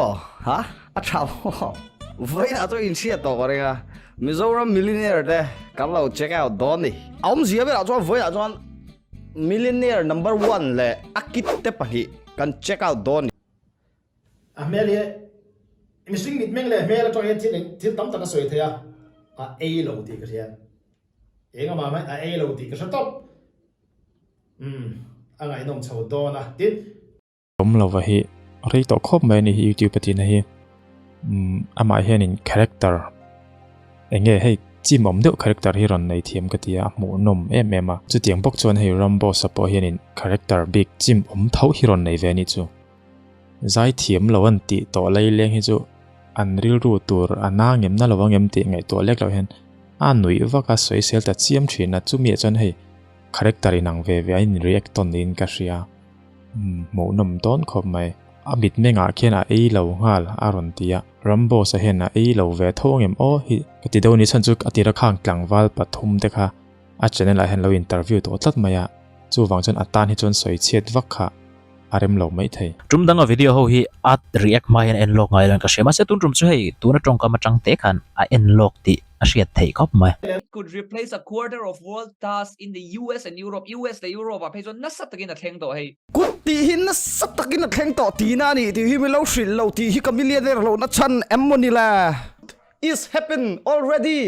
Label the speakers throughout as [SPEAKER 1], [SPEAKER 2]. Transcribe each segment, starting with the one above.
[SPEAKER 1] maw? Ha? A tha maw? Vawiinah chuan inhriat tawh ka ring a, Mizoram millionaire te kan lo check out dawn ni. A awmzia berah chuan vawiinah chuan millionaire number one leh a kit te pahnih kan check out dawn ni.
[SPEAKER 2] A hmel hi mihring mitmeng leh hmel atang hian thil thil tam tak a sawi thei a, a ei lo tih ka hria. Eng amah mai a ei lo tih ka hre tawp. Umm a ngaihnawm chho dawn a, tin.
[SPEAKER 3] Awm lova hi rei tawh khawp mai a ni hi youtube a tihna hi umm amah hianin character eng nge hei chim awm deuh character hi rawn nei thiam ka ti a a hmuhnawm em em a chutiang bawk chuan hei Ramboss a pawh hianin character bik chim awm tho hi rawn nei ve a nih chu zai thiam lo an tih tawh lai leng hi chu an rilru tur a na ngem na lo ang em tih ngaihtuah lek loh hian a nuih vak a sawisel ta chiam thin a chumi ah chuan hei character inang ve ve a in react tawn niin ka hria. Hmuhnawm dawn khawp mai. A mitmengah khian a ei lo nghal a rawn ti a. Ramboss-a hian a ei lo ve tho angem aw hi ka ti deuh a ni chhan chu a tira khang tlangval pathum te kha a channel ah hian lo interview tawh tlat mai a, chuvang chuan a tan hi chuan sawi chhiat vak kha a rem lo mai thei.
[SPEAKER 4] Tum danga video ho hi a react hma hian a en lawk ngai lo in ka hria mahse tun tum chu hei tuna tawngkam atang te khan a en lawk tih a hriat theih khawp mai.
[SPEAKER 5] Could replace a quarter of world tasks in the US and Europe, US leh Europe ah phei chuan nasa takin a thleng tawh hei.
[SPEAKER 1] Kut tih hi nasa takin a thleng tawh tihna a nih tih hi milo hrilh lo tih hi ka millionaire lohna chhan em maw ni le? Is happen already.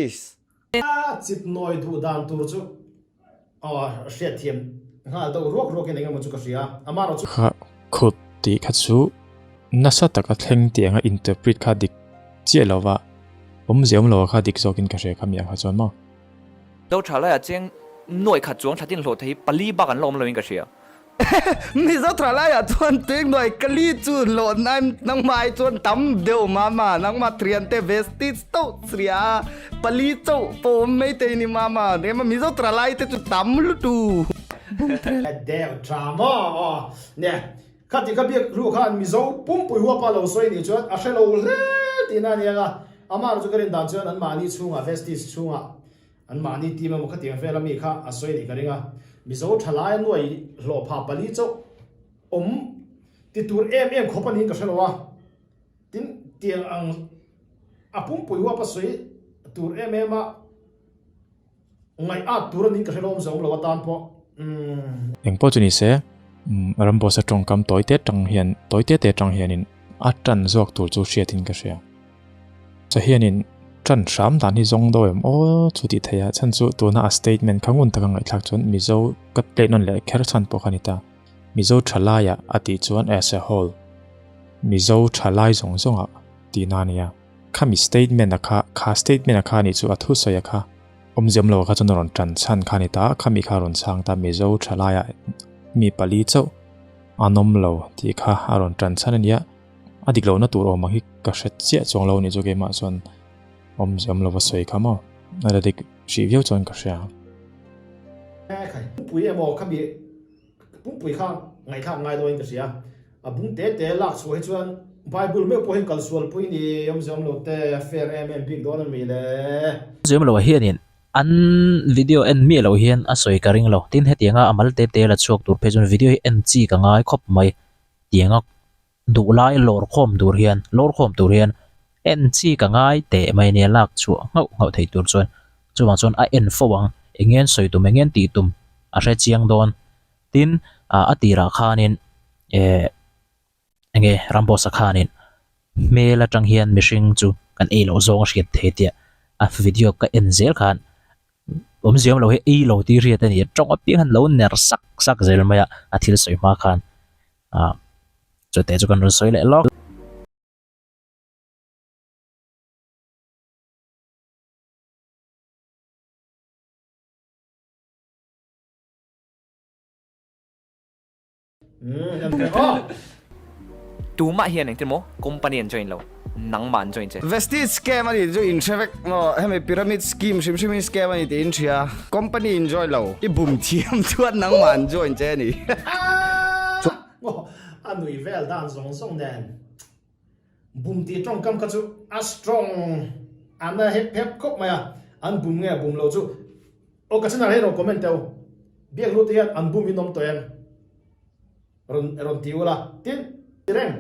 [SPEAKER 2] A chip nawi duh dan tur chu aw hriat thiam nghal deuh ruak ruak in engemaw chu ka hria a, amaherawh chu.
[SPEAKER 3] Kha khut tih kha chu nasa taka thleng tih anga interpret kha dik chiah lova awmzia awm lo kha dik zawkin ka hria kha mi ang kha chuan maw.
[SPEAKER 5] Zo tha laiah cheng nuai khat chuang thatin hlawh thei pali bak an la awm loin ka hria.
[SPEAKER 1] Mizo tha laiah chuan cheng nuai kali chu hlawh nangmah ai chuan tam deuh mama nangmah thiante vestige tauh hria a pali chauh pawh awm mai thei ni mama ema Mizo tha lai te chu tam lutu.
[SPEAKER 2] Deuh tha maw aw nia Khati ka biak hnu khan Mizo pumpui huapa lo sawi nih chuan a hre lo hle tihna a ni ang a, amah chu ka rin dan chuan anmahni chhungah Vestige chhungah anmahni team emaw khatiang vela mi kha a sawi nih ka ring a, Mizo thalai a nuai hlawhpha pali chauh awm ti tur em em khawp a niin ka hre lo a, tin tiang ang a pumpui huapa sawi tur em em a Ngaih at tur a niin ka hre lawm zawm lo atan pawh umm.
[SPEAKER 3] Engpawh chu ni se, Ramboss-a tawngkam tawi te tang hian, tawi te te tang hianin a tan zawk tur chu hriatin ka hria. Chaw hianin tan hram dan hi zawng deuh em aw chu tih theih a, chhan chu tuna a statement kha ngun taka ngaihthlak chuan Mizo ka plate nawn leh kher chhan pawh kha ni ta. Mizo thalaiah a tih chuan as a whole Mizo thalai zawng zawngah tihna a nia. Khami statement a kha, kha statement a kha nih chu a thusawi a kha awmziam lo a kha chuan a rawn tan chhan kha a ni ta a, khami kha a rawn chhang ta Mizo thalaiah mi pali chauh an awm lo tih kha a rawn tan chhan a nia, a dik lohna tur awm ang hi ka hre chiah chuang lo a nih chu keimah chuan awmziam lo va sawi kha maw, a la dik hrih viau chuan ka hria.
[SPEAKER 2] Pui emaw khami Pumpui kha ngaihthlak ngai dawn in ka hria. A bung te te lak chhuah hi chuan Bible meuh pawh hian kal sual pui ni awm zawm lo te a fair em em bik dawn a mi le.
[SPEAKER 4] Zawm lo ah hianin an video en miah loh hian a sawi ka ring lo. Tin hetianga a mal te te la chhuak tur phei chuan video hi en chi ka ngai khawp mai. Tianga duhlai lawr khawm tur hian lawr khawm tur hian en chi ka ngai teh mai nia lak chhuah nghauh nghauh thei tur chuan chuvang chuan a en fo ang eng nge an sawi tum eng nge an tih tum a hre chiang dawn tin ah a tirah khanin eh eng nge Ramboss-a khanin hmel atang hian mihring chu kan ei loh zawng a hriat thei tia a video ka en zel khan awmzia awm lo hi ei lo tih hriat a ni a tawng apiang hian lo ner sak sak zel mai a a thil sawi hma khan. Ah chute chu kan rawn sawi leh lawk.
[SPEAKER 5] Tumah hian engtin maw company an join lo, nangmah an join che.
[SPEAKER 1] Vestige scam a nih chu in hre vek maw, hemi pyramid scheme hrim hrim in scam a ni tih in hria, company in join lo, i bum thiam chuan nangmah an join che a ni.
[SPEAKER 2] A nui vel dan zawng zawng nen bum tih tawngkam kha chu a strong a na hep hep khawp mai a, an bum nge bum lo chu aw ka channel ah hian rawn comment teh u, biak lut te hian an bum in awm tawh em? Rawn rawn ti ula tin. Ti reng.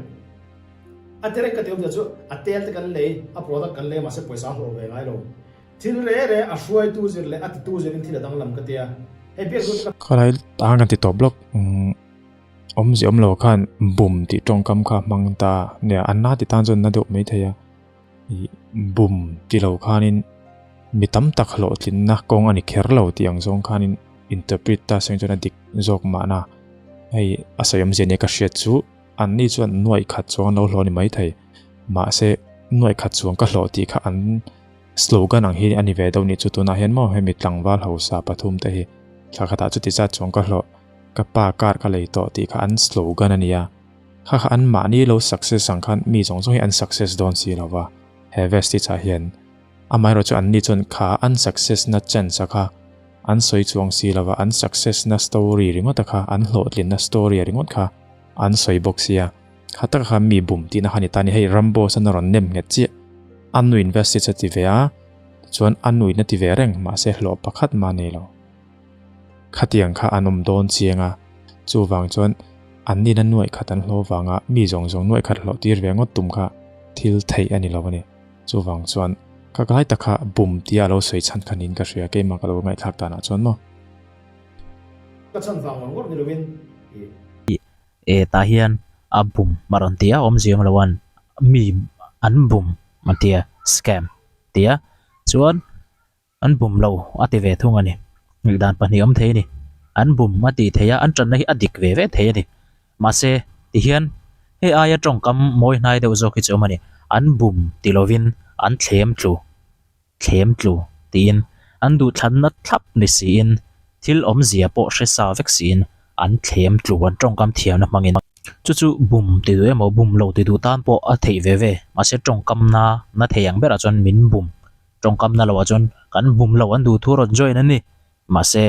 [SPEAKER 2] A tereng ka ti awmzia chu a tel te kan lei, a product kan lei mahse pawisa a hlawh ve ngai lo. Thil re re a hruaitu zir leh a titu zirin thil a danglam ka tia. Hei biak duh te ka.
[SPEAKER 3] Khalai tang kan ti tawp lawk. Awmzia awm lo khan bum tih tawngkam kha hmang ta nia an na ti tan chuan na deuh mai thei a. Ih bum ti lo khanin mi tam tak hlawhtlinna kawng a ni kher lo tih ang zawng khanin interpret ta seng chuan a dik zawk mahna. Hei a sawi awmzia nia ka hriat chu Anni chuan nuaih khat chuang an lo hlawh a ni maithei. Mahse, nuaih khat chuang ka hlawh tih kha an slogan ang hi a ni ve deuh nih chu tunah hian maw hemi tlangval hausa pathum te hi thla khatah chuti zat chuang ka hlawh, ka pa car ka lei tawh tih kha an slogan a ni a. Kha kha an mahni lo success ang khan mi zawng zawng hi an success dawn si lo va, he Vestige ah hian. Amaherawhchu anni chuan kha an success na chance a kha an sawi chuang si lo va, an success na story ringawt a kha, an hlawhtlinna story a ringawt kha An sawi bawk sia, kha taka khan mi bum tihna kha ni ta ni, hei Ramboss an a rawn nem nghet chiah, a nu in Vestige a ti ve a, tichuan a nu in a ti ve reng, mahse hlawh pakhat mah nei lo. Khatiang kha an awm dawn chiang a, chuvang chuan an nina nuaih khat an hlawh vanga mi zawng zawng nuaih khat hlawh tir ve ngawt tum kha thil theih a ni lo a ni. Chuvang chuan ka gai tak kha bum tia a lo sawi chhan kha niin ka hria, keimah ka lo ngaihthlak danah chuan maw.
[SPEAKER 2] Ka chhan vang ngawr ngawr ni lovin i.
[SPEAKER 4] E tah hian a bum a rawn ti a, awmzia awm lo an mi an bum a ti a, scam ti a, chuan an bum lo a ti ve thung a ni, ngaihdan pahnih awm thei a ni, an bum a tih theih a, an tanna hi a dik ve ve thei a ni, mahse tihian hei aia tawngkam mawi hnai deuh zawk hi chu awm a ni, an bum ti lovin an thlem tlu. thlem tlu tiin an duhthlanna thlap ni siin thil awmzia pawh hre sa vek siin an thlem tlu an tawngkam thiamna hmangin chu chu bum ti duh emaw bum lo ti duh tan pawh a theih ve ve mahse tawngkam na na thei ang berah chuan min bum tawngkam na loah chuan kan bum lo an duh thu rawn join a ni mahse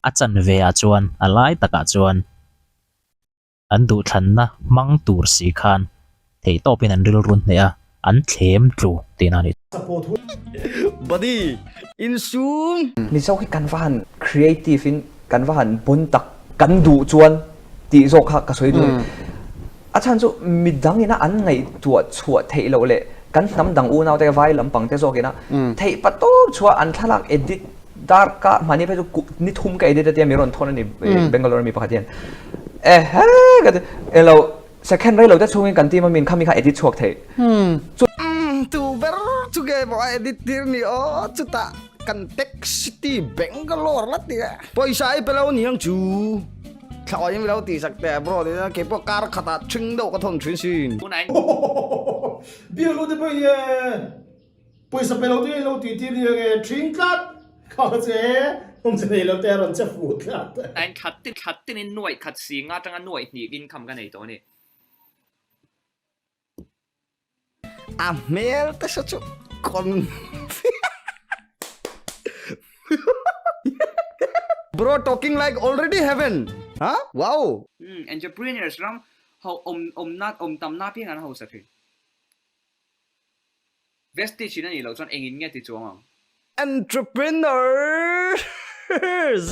[SPEAKER 4] a chanve ah chuan a lai takah chuan. An duhthlanna hmang tur si khan theihtawpin an rilru hneh a, an thlem tlu tihna a ni.
[SPEAKER 1] Buddy, insum!
[SPEAKER 6] Mizo hi kan va han creative in kan va han bon tak, kan duh chuan tih zawk kha ka sawi duh a ni. A chhan chu midang ina an ngaihtuah chhuah theih loh leh kan hnam dang unau te vai lampang te zawk ina theih patawp chhuah an thlalak edit Dar ka mahni phei chu ni thum ka edit a tia mi rawn thawn a ni Bangalore mi pakhat hian ehe ka ti elo second rei lo te chhungin kan team a min kha mi kha edit chhuak thei
[SPEAKER 1] chu Tu ber chu nge maw a edit tir ni aw chutah kan tech city Bangalore la ti e. Pawisa i pe lo niang chu thlawi in lo tih sak teh bro ti chuan keipawh kar khatah ṭhing deuh ka thawn ṭhin sin.
[SPEAKER 2] Biak lu te pawh hi e. Pawisa pe lo te in lo tih tir ni ange thing tlat kha che awm che nei lo te a rawn che fuh tlat.
[SPEAKER 5] Tain thla tin thla tin in nuaih khat si nga atanga nuaih hnih income ka nei tawh a ni.
[SPEAKER 1] A hmel te saw chu confi Bro talking like already heaven ha wow.
[SPEAKER 5] Umm entrepreneurs ram ho awm awmna awm tamna apiang an hausa thin. Vestige in a nih loh chuan engin nge ti chuang ang?
[SPEAKER 1] Entrepreneurs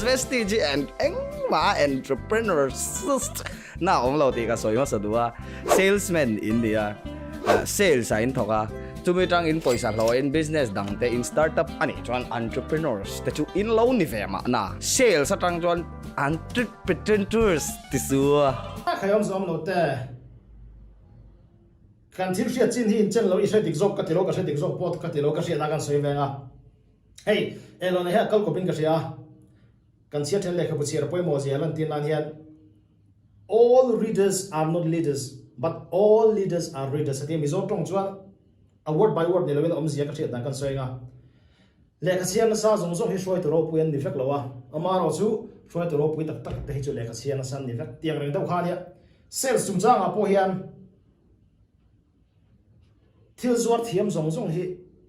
[SPEAKER 1] Vestige hi eng engmah entrepreneurs na awm lo tih ka sawi hmasa duh a, salesman in ni a, sales ah in thawk a, chumi tang in pawisa hlawh in business dang te in startup a nih chuan entrepreneurs te chu in lo ni ve mahna, sales atang chuan entrepreneurs ti su a.
[SPEAKER 2] Khai awm zawm lo te. Kan thil hriat chin hi inchen lo i hre dik zawk ka ti lo, ka hre dik zawk pawh ka ti lo, ka hriat a kan sawi veng a. Hei, Elona hi a kal kawpin ka hria a, kan chhiar then lehkhabu chhiar a pawimawh zia lantir nan hian All readers are not leaders, but all leaders are readers a ti a, Mizo tawng chuan a word by word ni loin a awmzia ka hriat dan kan sawi ang a. Lehkha chhiar nasa zawng zawng hi hruaitu ropui an ni vek lo a, amaherawh chu hruaitu ropui tak tak te hi chu lehkha chhiar nasa an ni vek tiang reng deuh kha a nia. Sales chungchangah pawh hian Thil zuar thiam zawng zawng hi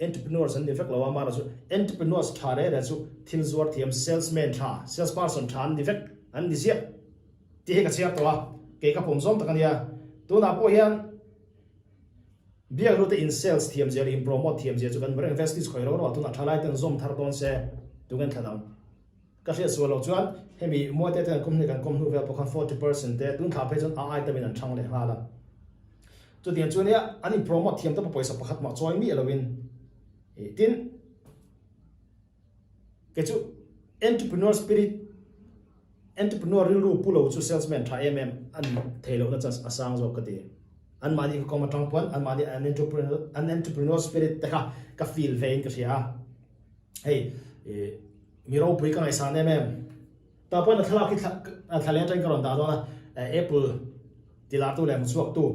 [SPEAKER 2] entrepreneurs an ni vek lo a, amaherawh chu entrepreneurs tha reh reh chu thil zuar thiam salesman tha, sales person tha an ni vek, an ni ziah tih hi ka chhiar tawh a, kei ka pawm zawng tak a nia. Tunah pawh hian biak lute in sales thiam zia leh in promote thiam zia chu kan hmu reng, Vestige khawi ro ro ah tunah thalai ten zawm thar dawn se tunge thlan ang. Ka hriat sual loh chuan hemi Muaite te an company kan kawm hnu vel pawh khan 40% te tun thla phei chuan a item in an chhang leh nghal a. Chutiang chu ania an in promote thiam tawp a pawisa pakhat mah chawi miah loin tin kei chu entrepreneur spirit entrepreneur rilru pu lo chu salesman tha em em a ni thei lohna chance a sang zawk ka ti. Anmahni ka kawm atang pawn anmahni an entrepreneur an entrepreneur spirit te kha ka feel ve in ka hria a. Hei mi ropui ka ngaihsan em em. Tah pawhin a thlalak hi thla leh atangin ka rawn dah dawn a, Apple tilartu leh hmuchhuaktu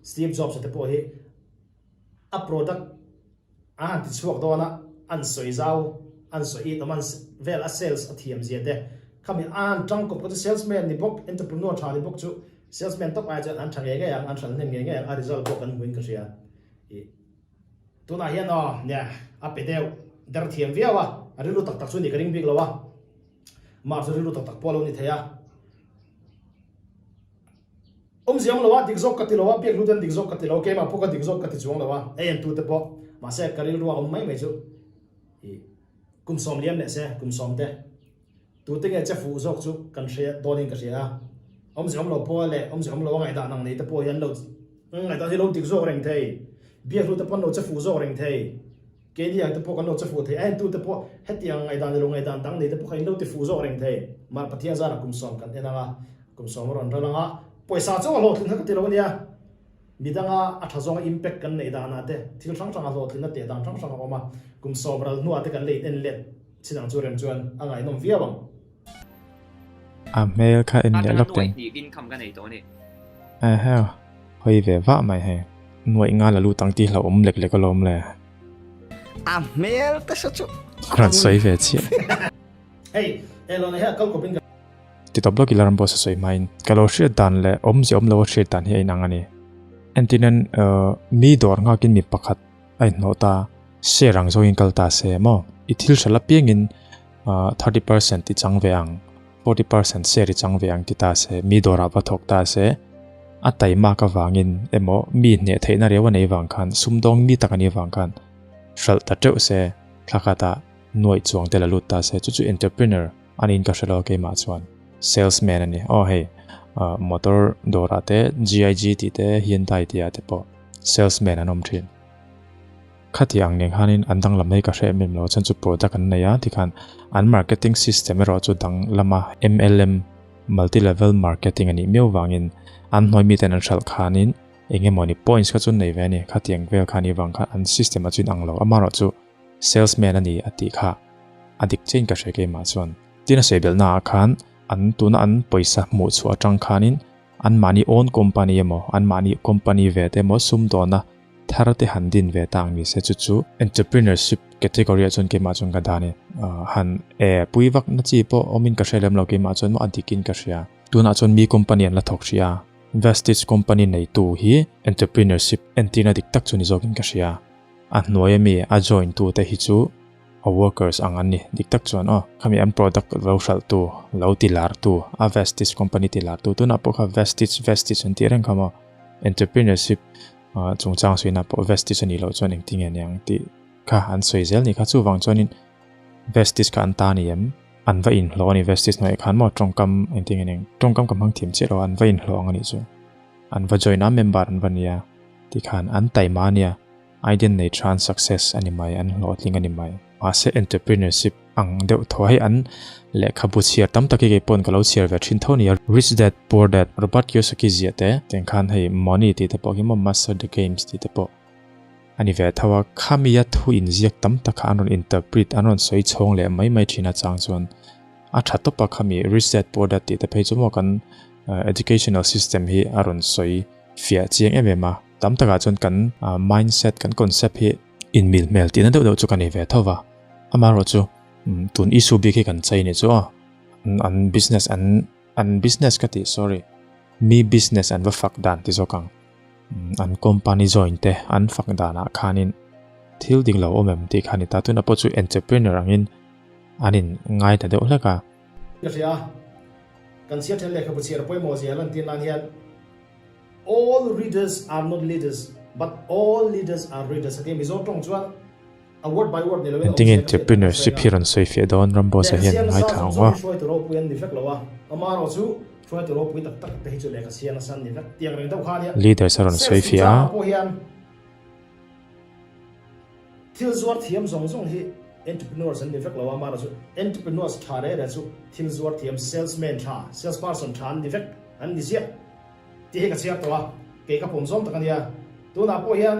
[SPEAKER 2] Steve Jobs a te pawh hi a product a han tichhuak dawn a, an sawi zau, an sawi it awm, an vel a sales a thiam zia te khami a han tangkawp kha chu salesman ni bawk, entrepreneur tha ni bawk chu salesman tawp ai chuan an tha ngei ngei ang, an hral hnem ngei ngei ang, a result pawh kan hmuin ka hria. Tunah hian aw nia a pe deuh der thiam viau a, a rilru tak tak chu ni ka ring bik lo a, mah chu rilru tak tak pawh a lo ni thei a. Awmzia awm lo a, dik zawk ka ti lo a, biak hlu ten dik zawk ka ti lo, keimah pawh ka dik zawk ka ti chuang lo a, ei en tute pawh mahse ka rilru a awm mai mai chu ih kum sawm liam leh se kum sawm te. Tute nge che fuh zawk chu kan hre dawnin ka hria a, awmze awm lo pawh leh awmze awm lo a ngaihdan ang nei te pawh hi an lo ngaihdan hi lo dik zawk reng thei, biaklu te pawh an lo che fuh zawk reng thei, keini ang te pawh kan lo che fuh thei, a entute pawh hetiang ngaihdan ni lo ngaihdan dang nei te pawh kha in lo ti fuh zawk reng thei. Mar Pathian zarah kum sawm kan en ang a, kum sawm a rawn ral ang a, pawisa chauh a hlawhtlin kha ka ti lo a nia, midanga a tha zawnga impact kan neih danah te thil hrang hrang a hlawhtlinna teh dan hrang hrang a awm a, kum sawm ral hnuah te kan la in en let. Chin ang chu rem chuan a ngaihnawm viau ang.
[SPEAKER 3] A hmel kha en leh lawk teng. Eheu, hawi ve vah mai hei. Nuaih nga la lut ang tih hlauhawm lek lek alawm le.
[SPEAKER 1] A hmel te saw chu.
[SPEAKER 3] Rawn sawi ve chiah.
[SPEAKER 2] Hei, Elon-a hi a kal kawpin ka.
[SPEAKER 3] Ti tawp lawk ila Ramboss a sawi hmain ka lo hriat dan leh awmzia awm lo a hriat dan hi a inang a ni. Entirnan, mi dawr nghakin mi pakhat A inhnawh ta, share ang zawngin kal ta se maw? I thil hralh apiangin 30% i chang ve ang, 40% share i chang ve ang ti ta se, mi dawrah va thawk ta se, a taimak avangin emaw mi hneh theihna reu a nei vang khan, sumdawng mi tak a nih avang khan hralh ta teuh se, thla khatah nuaih chuang te la lut ta se, chu chu entrepreneur a niin ka hre lo keimah chuan salesman a ni. Aw hei motor dawrah te GIG tih te Hyundai tih ah te pawh salesman an awm thin. Khati ang nen khanin an danglam mai ka hre em em lo chuan chu product an nei a tikhan an marketing system erawh chu danglam a MLM multi level marketing a nih miau vangin an hnuai miten an hralh khanin eng emawni points kha chu an nei ve a ni. Khatiang vel kha anih vang khan an system ah chu inang lo amaherawh chu salesman a ni a tih kha a dik chiahin ka hre keimah chuan. Tin a sawi belhna ah khan an tuna an pawisa hmuh chhuah atang khanin Anmahni own company emaw, anmahni company ve te emaw sumdawna thar te han din ve ta ang ni se chu chu entrepreneurship category ah chuan keimah chuan ka dan e. Han e pui vak na chi pawh awmin ka hre lem lo keimah chuan maw a dikin ka hria. Tunah chuan mi company an la thawk hrih a, Vestige company neitu hi entrepreneurship entirna dik tak chu ni zawkin ka hria. A hnuai ami a join tu te hi chu A workers ang an ni. Dik tak chuan aw, khami an product lo hralh tu, lo ti lar tu, a Vestige company ti lar tu, tunah pawh kha Vestige, Vestige an tih reng kha maw? Entrepreneurship chungchang sawiina pawh Vestige a nih loh chuan engtin nge niang tih kha an sawi zel ni kha. Chuvang chuanin Vestige kha an ta ni em? An va inhlawh a ni Vestige hnuaiah khan maw tawngkam engtin nge niang? Tawngkam ka hmang thiam chiah lo a, an va inhlawh ang a nih chu. An va join a, member an va nia tikhan an taima a nia. Idea nei than success a ni mai, an hlawhtling a ni mai. Mahse entrepreneurship ang deuh tho hei an lehkhabu chhiar tam tak hi kei pawn ka lo chhiar ve thin tho nia. Rich Dad Poor Dad, Robert Kiyosaki ziah te, tiang khan hei Money tih te pawh khi maw Master the Games tih te pawh a ni ve tho a. Khami a thu inziak tam tak kha an rawn interpret, an rawn sawi chhawng leh mai mai thin a chang chuan a tha tawp a khami Rich Dad Poor Dad tih te phei chu maw kan educational system hi a rawn sawi fiah chiang em em a. Tam takah chuan kan mindset, kan concept hi inmil hmel tihna deuh deuh chu ka nei ve tho va. Amaherawhchu tun issue bik hi kan chei nih chu aw. An business an an business ka tih sorry mi business an va fak dan ti zawk ang. An company join te an fak danah khanin thil ding lo awm em tih kha a ni ta. Tunah pawh chu entrepreneur angin an in ngai ta deuh hlek a.
[SPEAKER 2] Ka hria a, kan chhiar then lehkhabu chhiar pawimawh zia lantir nan hian All readers are not leaders, but all leaders are readers a ti a, Mizo tawng chuan a word by word ni loin a
[SPEAKER 3] Engtin
[SPEAKER 2] awmzia ka hriat dan ka
[SPEAKER 3] entrepreneurship
[SPEAKER 2] sawi
[SPEAKER 3] hi
[SPEAKER 2] ang a.
[SPEAKER 3] rawn sawi fiah dawn Ramboss-a
[SPEAKER 2] Lehkha
[SPEAKER 3] hian
[SPEAKER 2] siam nasa
[SPEAKER 3] ngaithla
[SPEAKER 2] zawng
[SPEAKER 3] ang
[SPEAKER 2] zawng
[SPEAKER 3] aw.
[SPEAKER 2] hi hruaitu ropui an ni vek lo a, amaherawhchu. Hruaitu ropui tak tak te hi chu lehkha chhiar nasa an ni vek tiang reng deuh kha a nia.
[SPEAKER 3] Leaders a rawn
[SPEAKER 2] Sales
[SPEAKER 3] sawi fiah a.
[SPEAKER 2] chungchangah pawh hian thil zuar thiam zawng zawng hi entrepreneurs an ni vek lo a, amaherawhchu chu entrepreneurs tha reh reh chu thil zuar thiam salesman tha, sales person tha an ni vek an ni ziah tih hi ka chhiar tawh a, kei ka pawm zawng tak a nia. Tunah pawh hian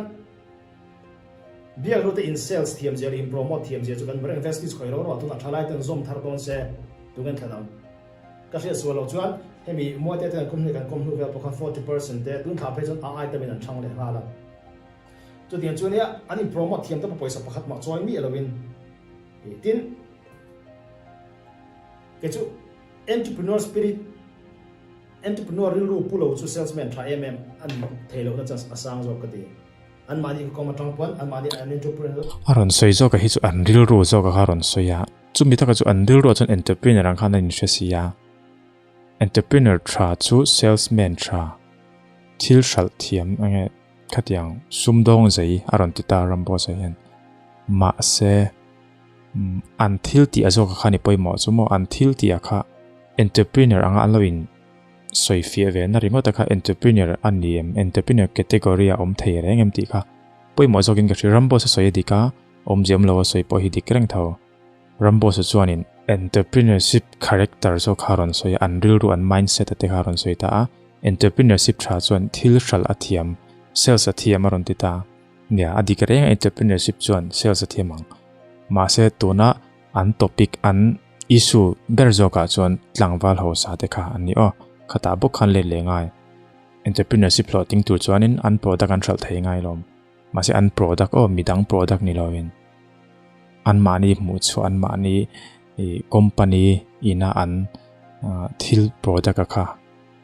[SPEAKER 2] Biakhlute in sales thiam zia leh in promote thiam zia chu kan hmu reng. Vestige khawi ro ro tunah thalai ten zawm thar dawn se tunge an thlan ang. Ka hriat sual loh chuan hemi Muaite ten an company kan kawm hnu vel pawh khan 40% te tun thla phei chuan a item in an chhang leh nghal a. Chutiang chu nia an in promote thiam te pawh pawisa pakhat mah chawi miah loin tin kei chu entrepreneur spirit entrepreneur rilru pu lo chu salesman tha em em an thei lohna chance a sang zawk ka ti. Anmahni ka kawm atang pawn anmahni an entrepreneur.
[SPEAKER 3] A rawn sawi zawk a hi chu an rilru zawk a kha a rawn sawi a, chumi taka chu an rilru ah chuan entrepreneur ang khan an inhre si a, entrepreneur tha chu salesman tha, thil hralh thiam enge khatiang sumdawng zei a rawn ti ta Ramboss ah hian mahse an thil tih a zawk a kha ni pawimawh chu maw an thil tih ah kha entrepreneur anga an lo in Sawi fiah ve na ringawt a kha entrepreneur a ni em? Entrepreneur category a awm thei reng em tih kha pawimawh zawkin ka hria. Ramboss a sawi a dik a, awmzia awm lo a sawi pawh hi dik reng tho. Ramboss a chuanin entrepreneurship character zawk kha a rawn sawi a, an rilru an mindset a te kha a rawn sawi ta a. Entrepreneurship tha chuan thil hralh a thiam, sales a thiam a rawn ti ta. Nia, a dik reng a entrepreneurship chuan sales a thiam ang. Mahse tuna An topic an issue ber zawkah chuan tlangval hausa te kha an ni aw. Khatah bawk khan let leh ngai. Entrepreneurship hlawhtling tur chuanin an product an hralh thei ngai lawm. Mahse an product aw midang product ni lovin anmahni hmuh chhuah anmahni company ina an thil product a kha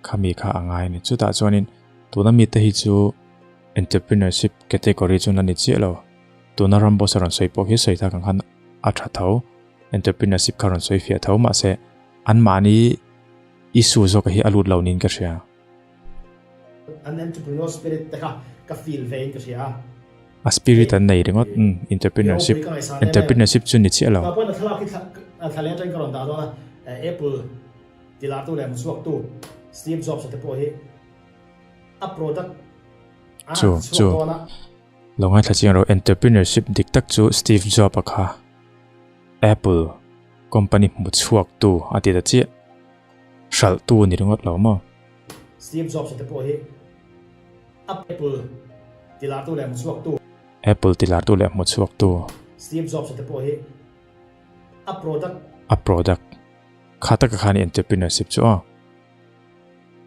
[SPEAKER 3] khami kha a ngai a ni. Chutah chuanin tuna mite hi chu entrepreneurship category chu la ni chiah lo. Tuna Ramboss a rawn sawi pawh hi sawi tak ang khan a tha tho, entrepreneurship kha rawn sawi fiah tho mahse anmahni issue zawk hi a lut lo niin ka hria.
[SPEAKER 2] An entrepreneur spirit te kha ka feel ve in ka hria a.
[SPEAKER 3] A spirit an nei ringawt, umm entrepreneurship, entrepreneurship chu ni chiah lo.
[SPEAKER 2] Tah pawhin a thlalak hi thla leng atangin ka rawn dah dawn a, Apple tilartu leh hmuchhuaktu Steve Jobs-a te pawh hi a product a
[SPEAKER 3] Chu,
[SPEAKER 2] chhuak
[SPEAKER 3] chu.
[SPEAKER 2] dawn a.
[SPEAKER 3] Lo ngaithla chiang rawh, entrepreneurship dik tak chu Steve Jobs a kha Apple company hmu chhuak tu a ti ta chiah. Hralh tu ni ringawt lo maw?
[SPEAKER 2] Steve Jobs a te pawh hi Apple tilar tu leh hmu chhuak tu.
[SPEAKER 3] Apple tilar tu leh hmu chhuak tu.
[SPEAKER 2] Steve Jobs a te pawh hi a product.
[SPEAKER 3] A product. Kha taka khan entrepreneurship chu aw.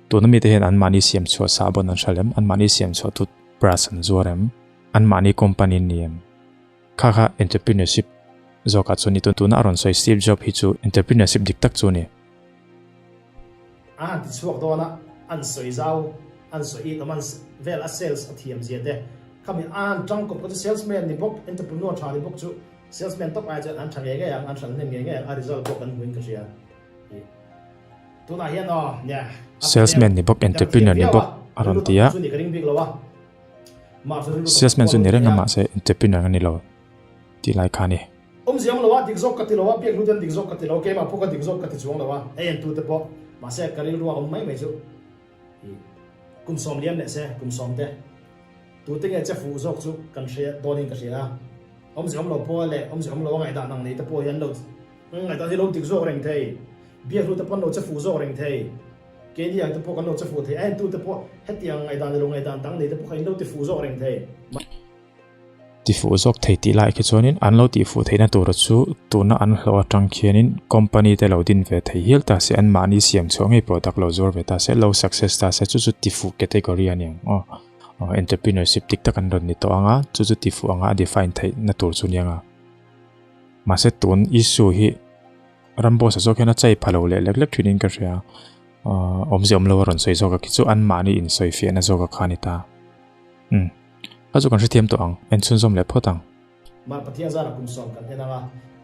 [SPEAKER 3] Tuna mite hian anmahni siam chhuah sahbawn an hral em? Anmahni siam chhuah toothbrush an zuar em? Anmahni company an ni em? Kha kha entrepreneurship zawkah chuan ni tuna a rawn sawi Steve Jobs hi chu entrepreneurship dik tak chu a ni.
[SPEAKER 2] A han ti chhuak dawn a, an sawi zau, an sawi it awm, an vel a sales a thiam zia te khami a han tangkawp kha chu salesman ni bawk, entrepreneur tha ni bawk chu salesman tawp ai chuan an tha ngei ngei ang, an hral hnem ngei ngei ang, a result pawh kan hmuin ka hria.
[SPEAKER 3] Salesman ni bawk entrepreneur ni bawk a rawn ti a, salesman chu ni reng a mahse entrepreneur a ni lo tih lai kha a ni.
[SPEAKER 2] Ngaihtuah hi lo dik zawk reng thei. Biaklu te pawh an lo che fuh zawk reng thei. Keini ang te pawh kan lo che fuh thei. A entu te pawh hetiang ngaihdan leh lo ngaihdan dang nei te pawh kha in lo ti fuh zawk reng thei.
[SPEAKER 3] Ti fuh zawk thei tih lai khi chuanin an lo tih fuh theihna tura chu tuna an hlawh atang khianin company te lo din ve thei hial ta se, anmahni siam chhuah ngei product lo zuar ve ta se, lo success ta se chu chu ti fuh category a ni ang aw. Entrepreneurship dik tak an rawn ni tawh ang a, chu chu ti fuh anga a define theihna tur chu nia nga. Mahse tun issue hi Ramboss a zawk hian a chai pha lo leh lek lek thinin ka hria. Awmzia awm lo a rawn sawi zawk a khi chu anmahni insawi fiahna zawk a kha a ni ta. Umm. Kha chu kan hrethiam tawh ang, en chhunzawm leh phawt ang.
[SPEAKER 2] Mar Pathian zara kum sawm kan en ang a,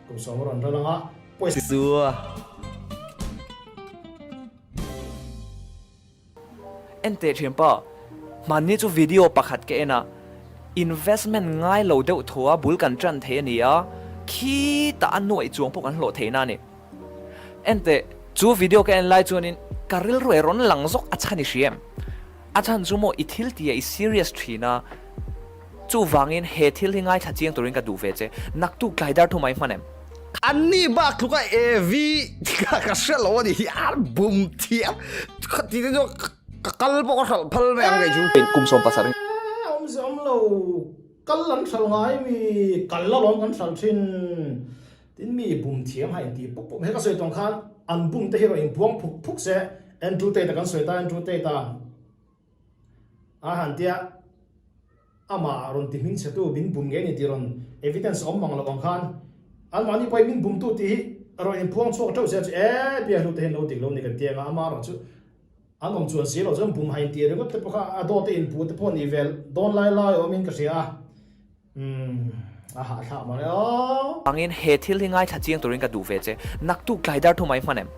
[SPEAKER 2] kum sawm a rawn ral ang a, pawisa.
[SPEAKER 6] En teh thian pa, hmanni chu video pakhat ka en a, investment ngai lo deuh thaw a bul kan tan thei a ni a, khitah a nuaih chuang pawh kan hlawh theihna a ni. En teh, chu video ka en lai chuanin.
[SPEAKER 5] Ka rilru e rawn lang zawk a chhan i hria em? A chhan chu maw i thil tih ah i serious thin a, chuvangin he thil hi ngaithla chiang turin ka duh ve che, naktuk tlai dar thum ah i hman em?
[SPEAKER 1] Anni bak tluka AV ka ka hre lo a ni hi a bum thiam khati te chu ka kal pawh ka hralh phal mai ang kei chu.
[SPEAKER 6] Kum 70.
[SPEAKER 2] Eeh awmze awm lo, kal an hralh ngai mi, kal alawm kan hralh thin. Tin mi bum thiam ha intih puk puk he ka sawi tawng khan an bum te hi erawh inbuang phuk phuk se Andrew Tate a kan sawi ta Andrew Tate a a han tia amah rawn ti hming chhe tu min bum ngei ni tih rawn evidence awm mang loh ang khan anmahni pawhin min bum tu tih hi erawh inphuang chhuak teuh se chu e biahlu te hian lo dik lo ni kan tia anga amah erawh chu an awm chuan si loh chuan bum ha intih ringawt te pawh kha a dawt te inpuh te pawh nih vel dawn lai lai awmin ka hria a. Umm, a hahthlak mawle aw.
[SPEAKER 5] Angin he thil hi ngaithla chiang turin ka duh ve che. Naktuk tlai dar thum ah i hman em?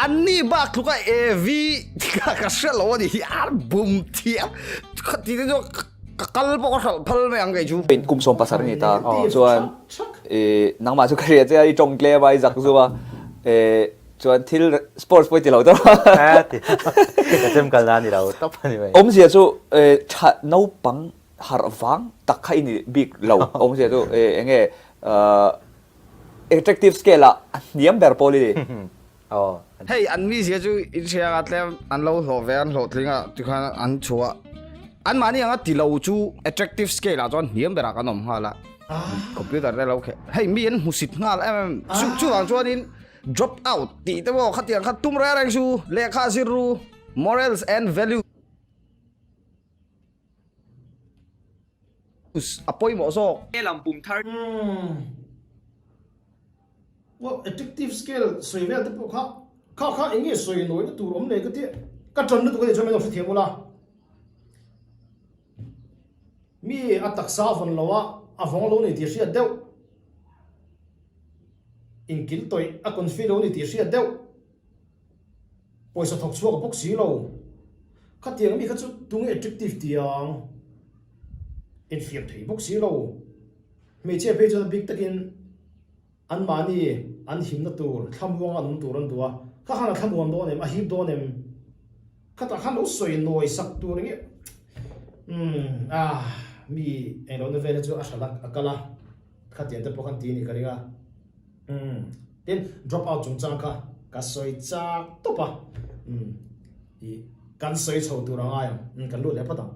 [SPEAKER 1] Anni bak tluka AV ka ka hre lo a ni hi a bum thiam khati te chu ka kal pawh ka hralh phal mai ang kei chu.
[SPEAKER 6] Kum 70 ni ta chuan i nangmah chu ka hria che a i tawng tlem a i zak zum a chuan thil sports pawh i ti lo tawp a.
[SPEAKER 7] Ka chem kal na a ni lo tawp a ni mai.
[SPEAKER 6] Awmzia chu tha naupang harh vang tak kha i ni bik lo awmzia chu eng nge attractive scale ah a hniam ber pawl i ni.
[SPEAKER 1] Hei an mizia chu in hria anga tlem an lo hlawh ve an hlawhtling a tikhan an chhuah anmahni anga ti lo chu attractive scale ah chuan hniam berah kan awm nghal a computer te lo kheh hei mi an hmusit nghal em em chu chuvang chuanin drop out tih te pawh khatiang kha tum reng reng chu lehkha zir ru morals and values A pawimawh zawk.
[SPEAKER 5] He lam pum thar.
[SPEAKER 2] Umm. Well, addictive scale sawi vel te pawh kha kha kha eng nge sawi nawi na tur awm leh ka tia ka tan lutuk a nih chuan min lo hrethiam ula. Mi a taksa a vawn lo a, a vawng lo ni tih hriat deuh. Inkil tawih a confi lo ni tih hriat deuh. Pawisa thawk chhuak bawk si lo. Khatiang mi kha chu tunge attractive ti ang? Infiam thei bawk si lo. Hmeichhia phei chuan a bik takin anmahni an himna tur, thlamuanga an awm tur an duh a. Kha khan a thlamuan dawn em? A hip dawn em? Khatah khan lo sawi nawi sak tur enge umm ah mi englo na vel hi chu a hralh a a kal a. Khatiang te pawh khan ti a nih ka ring a. Umm tin drop out chungchang kha ka sawi chak tawp a umm ih kan sawi chho tur a ngai ang umm kan lut leh phawt ang.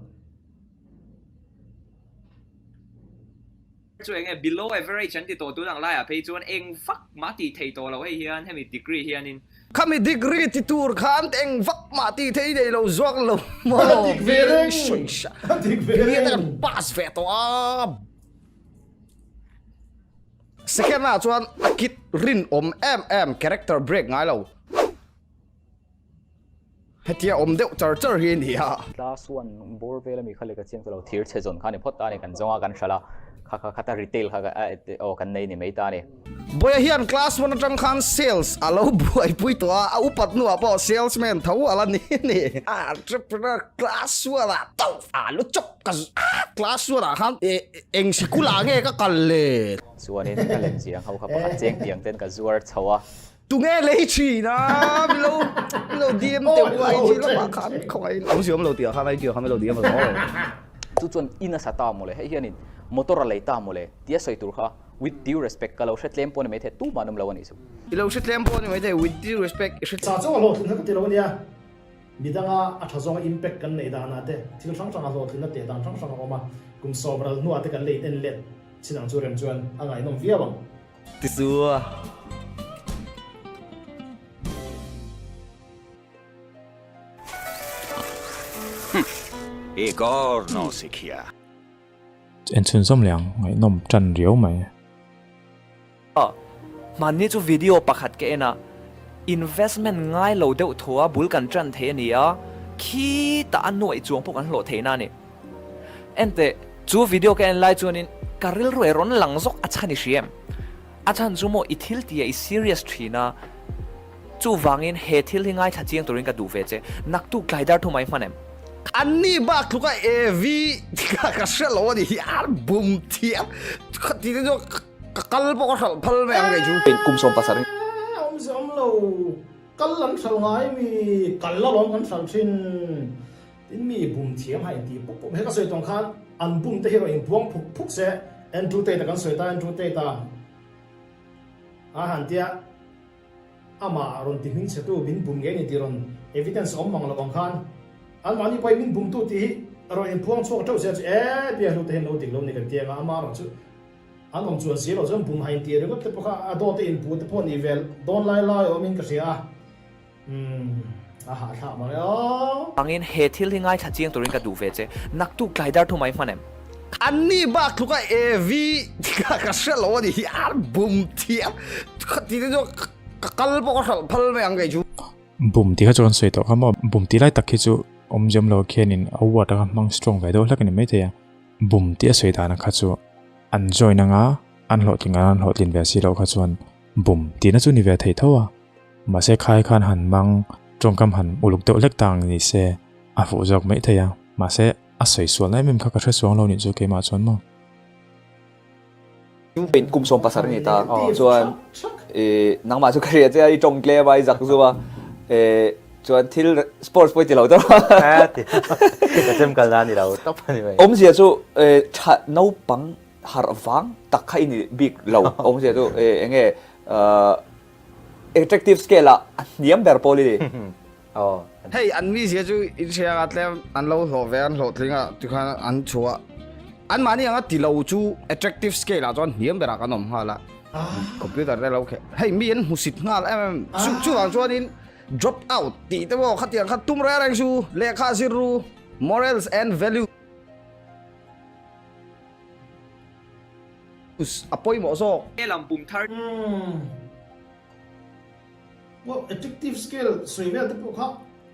[SPEAKER 5] Chu enge below average an ti tawh tun ang laiah phei chuan eng vak mah tih thei tawh lo hei hian hemi degree hianin.
[SPEAKER 1] Khami degree ti tur khan eng vak mah tih thei nei lo zuak lo maw.
[SPEAKER 2] A dik ve reng a dik ve reng.
[SPEAKER 1] Kan pass ve tawh a. Second ah chuan a kit rinawm em em character break ngai lo. Hetia awm deuh char char hi a ni a.
[SPEAKER 8] Class one bawr vel ami kha leh ka chiang ta lo thir chhe zawn kha ni phawt ta a ni kan zawng a kan hralh a kha kha khata retail kha aw kan nei ni mai ta a ni.
[SPEAKER 1] Bawiha hian class one atang khan sales a lo buaipui tawh a, a upat hnuah pawh salesman tho a la ni a ni. Entrepreneur class one ah tauh a lu chawp ka class one ah khan Eng sikul ah nge ka kal le?
[SPEAKER 8] Chuanin ka lem chiang ho kha pakhat cheng tiang ten ka zuar chho a.
[SPEAKER 1] Tunge lei thin a? Mi lo mi lo DM teuh a IG lamah khan khawngaih in awmzia awm lo tih ah khan IG ah khan mi lo DM a zawng.
[SPEAKER 8] Chu chuan in a sa ta mawle, hei hianin motor a lei ta mawle tia sawi tur kha with due respect ka lo hre tlem pawh ni maithei tumah an awm lo a nih chu.
[SPEAKER 1] I lo hre tlem pawh ni maithei with due respect i hre.
[SPEAKER 2] Sa chu a hlawhtlin kha ka ti lo a nia. Midanga a tha zawnga impact kan neih danah te, thil hrang hranga hlawhtlinna teh dan hrang hrang a awm a, kum sawm ral hnuah te kan la in en let chin ang chu rem chuan a ngaihnawm viau ang.
[SPEAKER 1] Ti chu a.
[SPEAKER 3] En chhunzawm leh ang, ngaihnawm tan riau mai.
[SPEAKER 5] Hmanni chu video pakhat ka en a, investment ngai lo deuh thaw a bul kan tan thei a ni a, khitah a nuaih chuang pawh kan hlawh theihna a ni. Enteh, chu video ka en lai chuanin ka rilru e rawn lang zawk a chhan i hria em? A chhan chu maw i thil tih ah i serious thin a, chuvangin he thil hi ngaithla chiang turin ka duh ve che, naktuk tlai dar thum ah i hman em?
[SPEAKER 1] Anni bak tluka AV ka hre lo a ni hi a bum thiam khati te chu Ka kal pawh ka hralh phal mai ang kei chu.
[SPEAKER 6] Kum 70.
[SPEAKER 2] Eeh awmze awm lo. Kal an hralh ngai mi, kal alawm kan hralh thin. Tin mi bum thiam ha inti pup pup. He ka sawi tawng khan an bum te hi rawn inpuang phuk phuk se, Andrew Tate a kan sawi ta, Andrew Tate a a han tia amah rawn ti hming chhe tu min bum ngei ni tih rawn evidence awm mang lo ang khan anmahni pawhin min bum tu tih hi rawn inpuang chhuak teuh se chu e biahlu te hian lo dik lo ni kan ti anga amah erawh chu An awm chuan si loh chuan bum hain tih ringawt te pawh kha a dawt a inpuh te pawh nih vel dawn lai lai awmin ka hria a, umm a hahthlak mang e aw.
[SPEAKER 5] Angin he thil hi ngaithla chiang turin ka duh ve che. Naktuk tlai dar thu mai hman em?
[SPEAKER 1] Anni bak tluka AV kha ka hre lo a ni hi a bum thiam khati te chuan ka kal pawh ka hralh phal mai ang kei chu.
[SPEAKER 3] Bum tih kha chu kan sawi tawh kha maw? Bum tih lai tak hi chu awmzia awm lo khianin a word a kha hmang strong ve deuh hlek a ni maithei a. Bum tih a sawi dan kha chu an join anga an hlawhtling anga an hlawhtlin ve si loh kha chuan bum tihna chu ni ve thei tho a, mahse khai khan han mang tawngkam han uluk deuh hlek ta ang ni se a fuh zawk mai thei a, mahse a sawi sual na em em kha ka hre suang lo nih chu keimah chuan maw.
[SPEAKER 6] Kum 17 ni ta chuan nangmah chu ka hria che a i tawng tlem a i zak zum a chuan thil sports pawh i ti lo tawp
[SPEAKER 7] a ka chem kal na ni lo tawp a ni mai.
[SPEAKER 6] Awmzia chu tha naupang harh vang tak kha i ni bik lo awmzia chu eng nge attractive scale ah a hniam ber pawl i ni.
[SPEAKER 1] Hei an mizia chu inhria anga tlem an lo hlawh ve an hlawhtling a tikhan an chhuah anmahni anga ti lo chu attractive scale ah chuan hniam berah kan awm nghal a computer te lo kheh hei mi an hmusit nghal em em chu chuvang chuanin drop out tih te pawh khatiang kha tum reng reng chu lehkha zir ru morals and values a pawimawh zawk.
[SPEAKER 2] Well, attractive scale sawi vel te pawh kha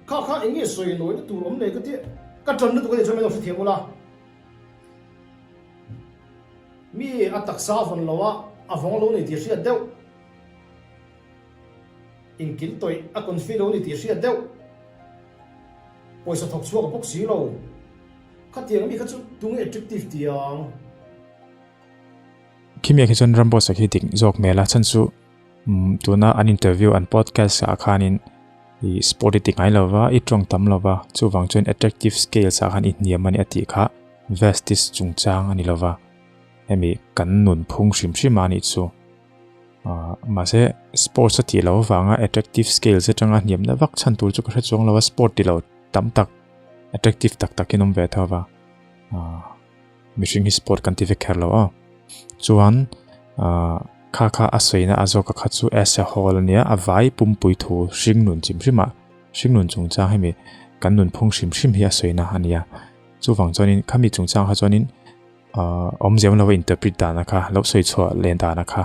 [SPEAKER 2] kha kha eng nge sawi nawi na tur awm nei ka ti ka tan lutuk a nih chuan min lo hrethiam ula. Mi a taksa a vawn lo a, a vawng lo ni tih hriat deuh. Inkil tawih a confi lo ni tih hriat deuh. Pawisa thawk chhuak bawk si lo. Khatiang mi kha chu tunge attractive ti ang?
[SPEAKER 3] Khimia khi chuan Ramboss a khi dik zawk hmel a, chhan chu tuna an interview an podcast ah khanin i sport i ti ngai lova i tawng tam lova chuvang chuan attractive scales ah khan i hniam a ni a tih kha vestis chungchang a ni lova hemi kan nun phung hrim hrim a nih chu mahse sports a tih loh avanga attractive scales atanga hniamna vak chhan tur chu ka hre chuang lova sport ti lo tam tak attractive tak takin awm ve tho va. Mihring hi sport kan ti vek kher lo aw. Chuan ahh kha kha a sawina a zawk a kha chu as a whole ania a vai pumpui thu hring nun chim hrim ah hring nun chungchang hemi kan nun phung hrim hrim hi a sawina ania. Chuvang chuanin khami chungchang kha chuanin ahh awmzia awm lova interpret dana kha lo sawi chhuah len dana kha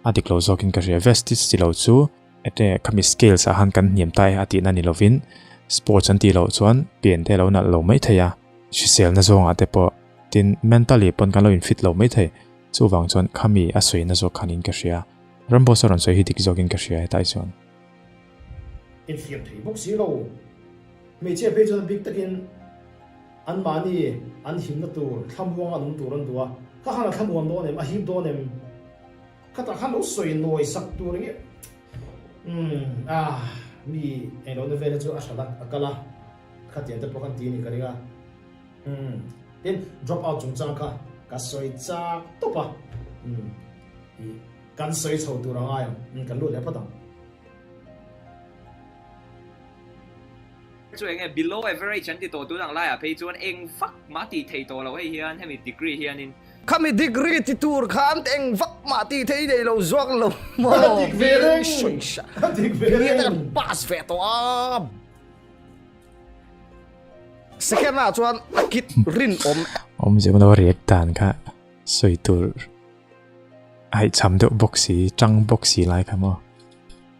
[SPEAKER 3] a dik lo zawkin ka hria. Vestige ti lo chu ete khami scales ah khan kan hniam ta e a tihna ni lovin sports an tih loh chuan pian te a lo nalh lo maithei a. Hriselna zawngah te pawh tin mentally pawn kan lo in fit lo mai thei. Chuvang chuan khami a sawina zawk khan in ka hria. Ramboss a rawn sawi hi dik zawkin ka hria hetai chuan.
[SPEAKER 2] Infiam thei bawk si lo. Hmeichhia phei chuan a bik takin anmahni an himna tur thlamuanga an awm tur an duh a. Kha khan a thlamuan dawn em? A hip dawn em? Khatah khan lo sawi nawi sak tur nge umm ah mi englo na vel hi chu a hran a a kal a. Khatiang te pawh khan ti a nih ka ring a. Umm. Tin, drop out chungchang kha ka sawi chak tawp a. Umm. Ih, kan sawi chho tur a ngai ang. Umm, kan lut leh phawt ang.
[SPEAKER 9] Chu enge below average an ti tawh tun ang laiah phei chuan eng vak mah tih thei tawh lo hei hian hemi degree hianin.
[SPEAKER 1] Khami degree ti tur khan eng vak mah tih thei nei lo zawk lo maw?
[SPEAKER 2] A dik ve reng. A dik ve reng.
[SPEAKER 1] Kan pass ve tawh a. Second ah chuan a kit rinawm.
[SPEAKER 3] Awmzia lo react dan kha sawi tur a haihchham deuh bawk si, tang bawk si lai kha maw.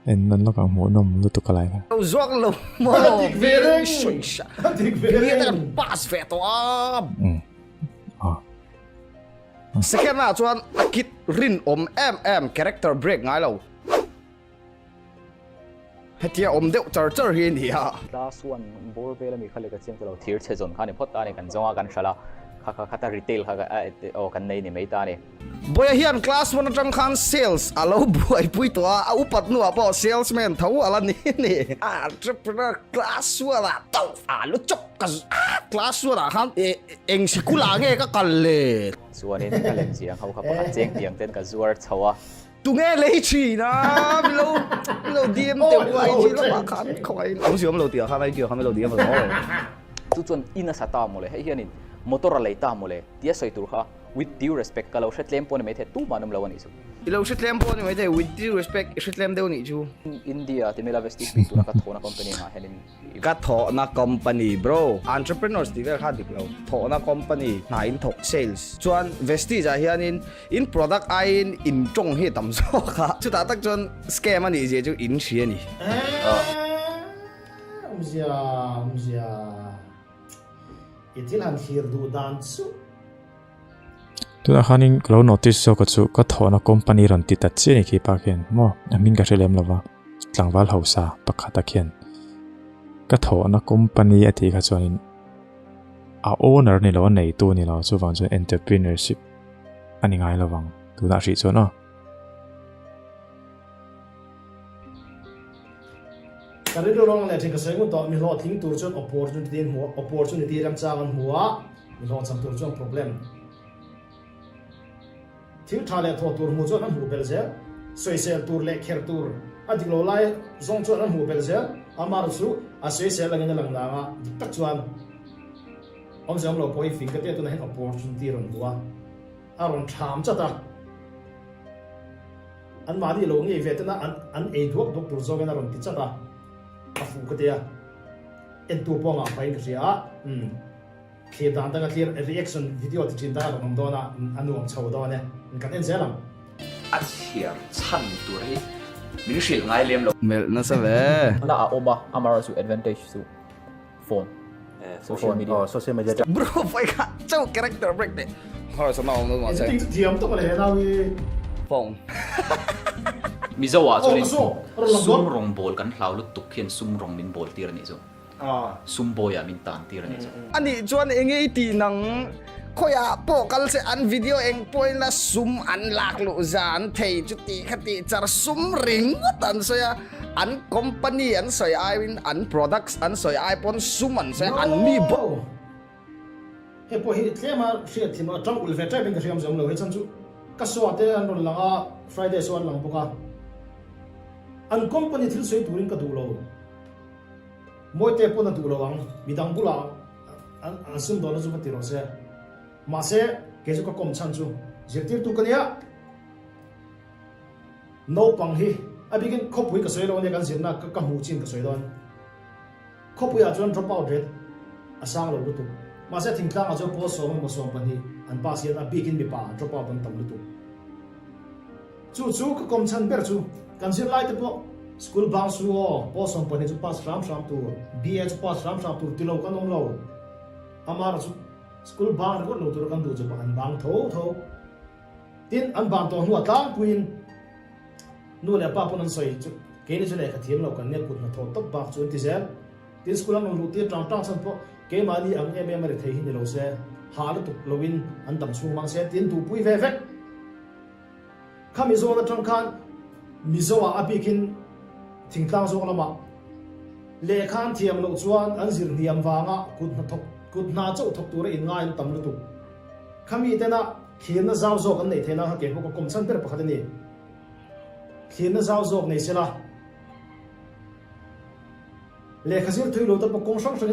[SPEAKER 3] En nawn lawk ang hmuhnawm lutuk a lai kha.
[SPEAKER 1] Lo zuak lo maw.
[SPEAKER 2] A dik ve reng. A dik ve reng.
[SPEAKER 1] Kan pass ve tawh a. Second ah chuan a kit rinawm em em character break ngai lo. Hetia awm deuh char char hi a ni a.
[SPEAKER 8] Class one bawr vel ami kha leh ka chiang ta lo, thir chhe zawn kha ni phawt ta a ni, kan zawng a kan hralh a. Kha kha khata retail kha aw kan nei ni mai ta a ni.
[SPEAKER 1] Bawiha hian class one atang khan sales a lo buaipui tawh a, a upat hnuah pawh salesman tho a la ni a ni. Entrepreneur class one ah tauh a lu chawp ka class one ah khan eng sikul ah nge ka kal le?
[SPEAKER 8] Chuanin ka lem chiang ho kha pakhat cheng tiang ten ka zuar chho a.
[SPEAKER 1] Tunge lei thin a, milo milo DM teuh a IG lamah khan khawngaih in awm si awm lo tih ah khan IG ah khan milo DM lo.
[SPEAKER 8] Chu chuan in a sa ta mawle, hei hianin motor a lei ta mawle tia sawi tur kha with due respect ka lo hre tlem pawh a ni maithei, tumah an awm lo a nih chu.
[SPEAKER 1] I lo hre tlem pawh a ni maithei, with due respect i hre tlem deuh a nih chu.
[SPEAKER 8] India ti mela Vestige bik tuna ka thawhna company angah hianin
[SPEAKER 1] Ka thawhna company bro. Entrepreneurs tih vel kha dik lo. Thawhna company hna in thawk sales. Chuan Vestige ah hianin in product aiin in tawng hi a tam zawk a. Chutah tak chuan scam a nih zia chu in hria a ni.
[SPEAKER 2] Eeh awmzia awmzia i thil han thlir duh dan chu.
[SPEAKER 3] Tunah khanin ka lo notice zawk a chu ka thawhna company rawn ti ta chiah a ni khi pa khian maw a hming ka hre lem lova tlangval hausa pakhata khian ka thawhna company a tih kha chuanin a owner ni lo a neitu ni lo chuvang chuan entrepreneurship a ni ngai lovang tunah hrih chuan aw.
[SPEAKER 2] Ka rilru rawng leh thin ka sawi ngut tawh mi hlawhtling tur chuan opportunity an hmu a opportunity remchang an hmu a. Mi hlawhchham tur chuan problem. Thil tha leh thawh tur hmuh chuan an hmuh belh zel. Sawisel tur leh kher tur a dik lo lai zawng chuan an hmuh belh zel. Amar chu a sawisel angin a lang nang a, dik tak chuan awmze awm lo pawh hi fing ka tia tunah hian opportunity a rawn hmu a, a rawn tham chat a. Anmahni lo ngei ve tena an ei duak duak tur zawngin a rawn ti chat a, a fuh ka tia. Entu pawh ngah pahin ka hria a, umm. Thlir dan danga thlir reaction video ti thin danga rawn awm dawn a, a nuam chho dawn e, kan en zel ang.
[SPEAKER 9] A chhiar chhan tur hi min hrilh ngai lem lo.
[SPEAKER 1] Melh nasa ve.
[SPEAKER 8] Na a awm a, amarawh chu advantage chu phone, social media.
[SPEAKER 7] Oh, social media.
[SPEAKER 1] Bro, vai kha chau character break teh. Har sana awm lo mahse.
[SPEAKER 2] Editing chu thiam tawp a le he nau hi.
[SPEAKER 1] Phone.
[SPEAKER 9] Mizo ah chuan
[SPEAKER 2] Oh, so, rawn lang
[SPEAKER 9] sum
[SPEAKER 2] dawn.
[SPEAKER 9] rawng bawl kan hlau lutuk hian sum rawng min bawl tir a nih chu. Sum bawiah min tan tir a nih chu.
[SPEAKER 1] A nih chuan enge i tih nang? Khawiah pawh kal che an video eng pawhin a sum an lak luh zan thei chu tih kha tih char sum ringawt an sawi a, an company an sawi aiin an products an sawi ai pawn sum an sawi a, an mi bawk.
[SPEAKER 2] Hei pawh hi tlema hriat thim a tang ulh ve tep in ka hriam zawm lo hei chan chu ka saw te an rawn lang a Friday saw an lang bawk a an company thil sawi turin ka duh lo. Mawite pawn a duh lo ang, midang bulah an sum dawnna chu va ti rawh se. Mahse, kei chu ka kawm chhan chu zirtirtu ka nia. Naupang hi a bikin khawpui ka sawi lo ania kan zirna ka hmuh chin ka sawi dawn. Khawpuiah chuan drop out rate a sang lo lutuk. Mahse, thingtlangah chuan pawl sawm emaw 12 an pass hian a bikin mipa drop out an tam lutuk. Chu chu ka kawm chhan ber chu kan zirlai te pawh school bang su aw, pawl 12 chu pass hram hram tur, BA chu pass hram hram tur ti lo kan awm lo. Amara chu school bang ringawt lo tura kan duh chu pawh an bang tho tho. Tin, an bang tawh hnuah tlangpuiin nu leh pa pawn an sawi chu keini chu lehkha thiam lo kan nia kut hnathawh tawp bak chu an ti zel. Tin, school an rawn luh tir tang tang chhan pawh keimahni ang em em a ri thei hi ni lo se, hah lutuk loin an dam chhung mang se tin duhpui ve vek. Kha Mizo atang khan Mizo ah a bikin thingtlang zawk lamah lehkha an thiam loh chuan an zir hniam vanga kut hnathawk kut hna chauh thawk tura inngai an tam lutuk. Kha mi tena thlirna zau zawk an neih theihna kha kei pawh ka kawm chhan ber pakhat a ni. Thlirna zau zawk nei sela lehkha zir thui lo te pawh kawng hrang hrangin.